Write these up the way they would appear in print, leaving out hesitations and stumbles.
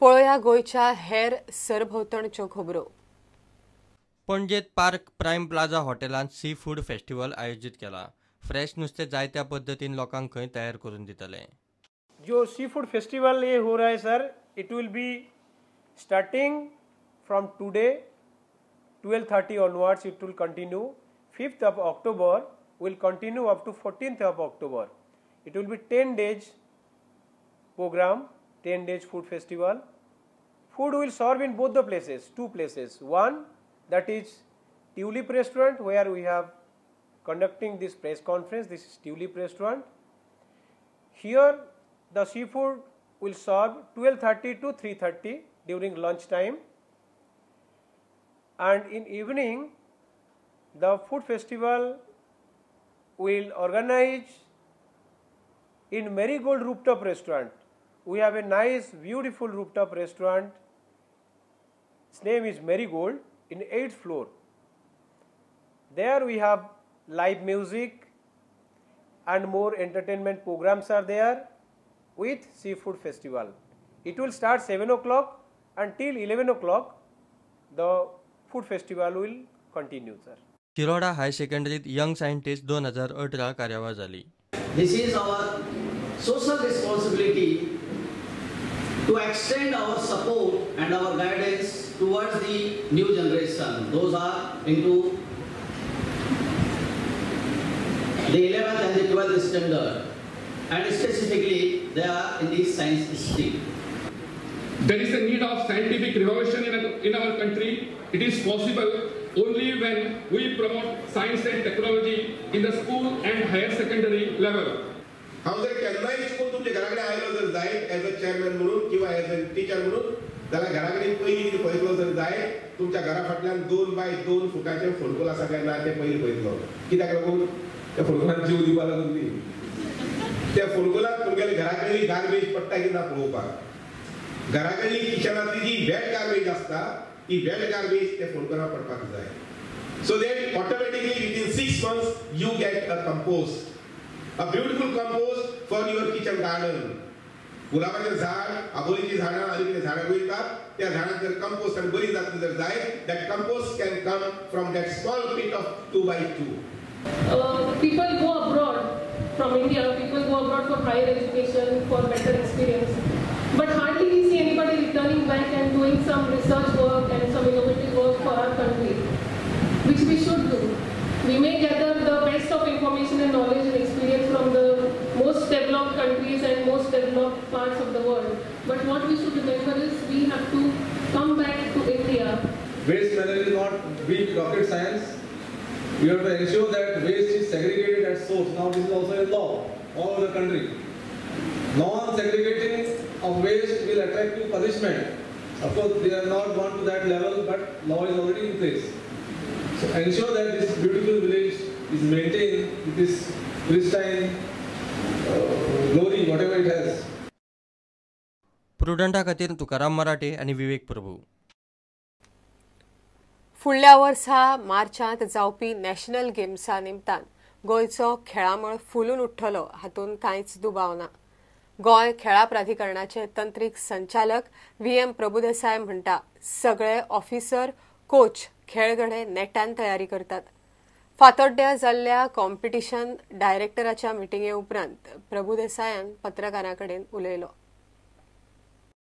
पळोवया गोंयच्या हेर सरभोंवतणच्यो खबरो. पणजेत पार्क प्रायम प्लाझा हॉटेलांत सी फूड फेस्टिवल आयोजीत केला. फ्रेश नुस्तें जायत्या पद्दतीन लोकांक खंय तयार करून दितले. जो सी फूड फेस्टिवल ये हो रहा है sir, it will be starting from today 12:30 onwards. It will continue 5th of October, will continue up to 14th of October. It will be 10 days program, 10 days food festival. Food will serve in both the places, two places. One, that is Tulip Restaurant, where we have conducting this press conference. This is Tulip Restaurant. Here the seafood will serve 12:30 to 3:30 during lunch time, and in evening the food festival will organize in Marigold Rooftop Restaurant. We have a nice beautiful rooftop restaurant. Its name is Marigold, in 8th floor. There we have live music and more entertainment programs are there with seafood festival. It will start 7 o'clock until 11 o'clock. The food festival will continue, sir. Shiroda higher सेकंडरीत young scientist 2018 कार्यावळ जाली. This is our social responsibility to extend our support and our guidance towards the new generation. Those are into the 11th and the 12th standard, and specifically they are in the science stream. There is a need of scientific revolution in our country. It is possible only when we promote science and technology in the school and higher secondary level. हांव जर केन्नाय चुकून तुमच्या घरा कडेन आयलो जर जायत एज अ चेअरमॅन म्हणून किंवा एज अ टिचर म्हणून, जाल्यार घरा कडेन पयलीं कितें पळयतलो जर जायत, तुमच्या घरा फाटल्यान 2 बाय 2 फुटाचें फोंडकुल आसा काय ना तें पयलीं पळयतलो. कित्याक लागून त्या फोंडकुलान जीव दिवपा लागून न्ही, त्या फोंडकुलाक तुमगेले घरा कडली गार्बेज पडटा की ना पळोवपाक. घरा कडली किचनांतली जी वेट गार्बेज आसता ती वेट गार्बेज त्या फोंडकुलाक पडपाक जाय. So that automatically within 6 months you get a compost, a beautiful compost for your kitchen garden. गुलाबाचें झाड, आबोलीचीं झाडां आनी कितें झाडां रोयतात त्या झाडांक जर कंपोस्ट आनी बरी जातली जर जाय, that compost can come from that small pit of 2 by 2. People go abroad from India, people go abroad for higher education, for better experience. But hardly we see anybody returning back and doing some research work and some innovative work for our country, which we should do. We may gather the best of information and knowledge and experience from the most developed countries and most developed parts of the world. But what we should remember is we have to come back to India. Waste management is not big rocket science. We have to ensure that waste is segregated at source. Now this is also a law all over the country. Non-segregating of waste will attract to punishment. Of course, they are not gone to that level, but law is already in place. So ensure that this beautiful village is maintained with this pristine glory, whatever it has. प्रुडंटा खातीर तुकाराम मराठे आनी विवेक प्रभू. फुडल्या वर्सा मार्चांत जावपी national गेम्सा निमतान गोंयचो खेळामळ फुलून उठ्ठलो हातूंत कांयच दुबाव ना. गोंय खेळा प्राधिकरणाचे तंत्रीक संचालक VM Prabhudesai म्हणटा, सगळे ऑफिसर, कोच, खेळगडे नेटान तयारी करतात. फातोड्ड्या जाल्ल्या कॉम्पिटिशन डायरेक्टराच्या मिटिंगे उपरांत प्रभुदेसायान पत्रकारां कडेन उलयलो.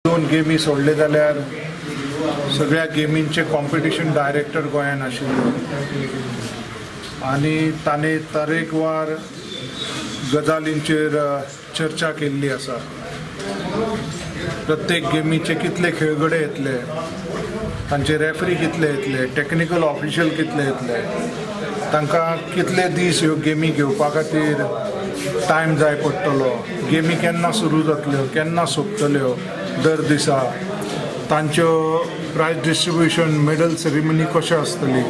2 गेमी सोडले जाल्यार सगळ्या गेमींचे कॉम्पिटिशन डायरेक्टर गोंयान आशिल्ले आनी ताणें तरेकवार गजालींचेर चर्चा केल्ली आसा. प्रत्येक गेमीचे कितले खेळगडे येतले, तांचे रेफरी कितले येतले, टॅक्निकल ऑफिशियल कितले येतले, तांकां कितले दीस ह्यो गेमी घेवपा खातीर टायम जाय पडटलो, गेमी केन्ना सुरू जातल्यो, केन्ना सोंपतल्यो, दर दिसा तांच्यो प्रायज डिस्ट्रिब्युशन, मेडल सेरेमनी कश्यो आसतली,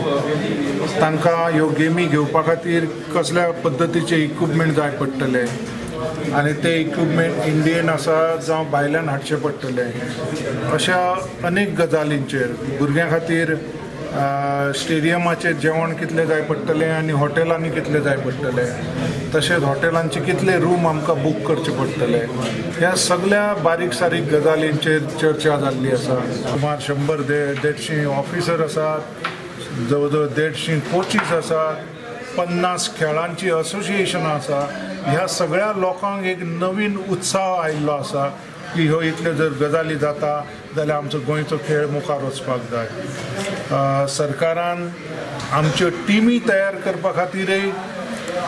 तांकां ह्यो गेमी घेवपा खातीर कसल्या पद्दतीचे इक्विपमेंट जाय पडटले आनी ते इक्विपमेंट इंडियन आसा जावं भायल्यान हाडचे पडटले, अशा अनेक गजालींचेर भुरग्यां खातीर स्टेडियमाचेर जेवण कितलें जाय पडटलें आनी हॉटेलांनी कितलें जाय पडटलें, तशेंच हॉटेलांचे कितले रूम आमकां बूक करचे पडटले, ह्या सगळ्या बारीक सारीक गजालींचेर चर्चा जाल्ली आसा. सुमार 100-150 ऑफिसर आसात, जवळ जवळ 150 कोचीस आसात, 50 खेळांची असोसिएशनां आसा. ह्या सगळ्या लोकांक एक नवीन उत्साह आयिल्लो आसा की ह्यो इतल्यो जर गजाली जाता जाल्यार आमचो गोंयचो खेळ मुखार वचपाक जाय. सरकारान आमच्यो टिमी तयार करपा खातीरय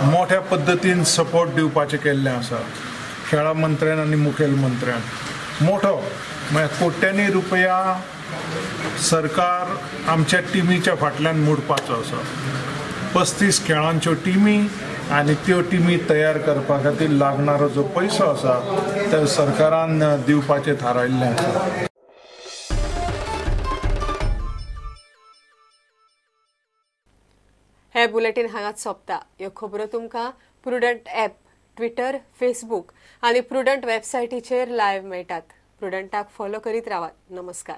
मोठ्या पद्दतीन सपोर्ट दिवपाचें केल्लें आसा. खेळां मंत्र्यान आनी मुखेल मंत्र्यान मोठो म्हळ्यार कोट्यांनी रुपया सरकार आमच्या टिमीच्या फाटल्यान मोडपाचो आसा. 35 खेळांच्यो टिमी आनी त्यो टिमी तयार करपा खातीर लागणारो जो पयसो आसा तो सरकारान दिवपाचें थारायिल्लें आसा. हे बुलेटीन हांगाच सोंपता. ह्यो खबरो तुमकां प्रुडंट ॲप, ट्विटर, फेसबूक आनी प्रुडंट वेबसायटीचेर लायव्ह मेळटात. प्रुडंटाक फॉलो करीत रावात. नमस्कार.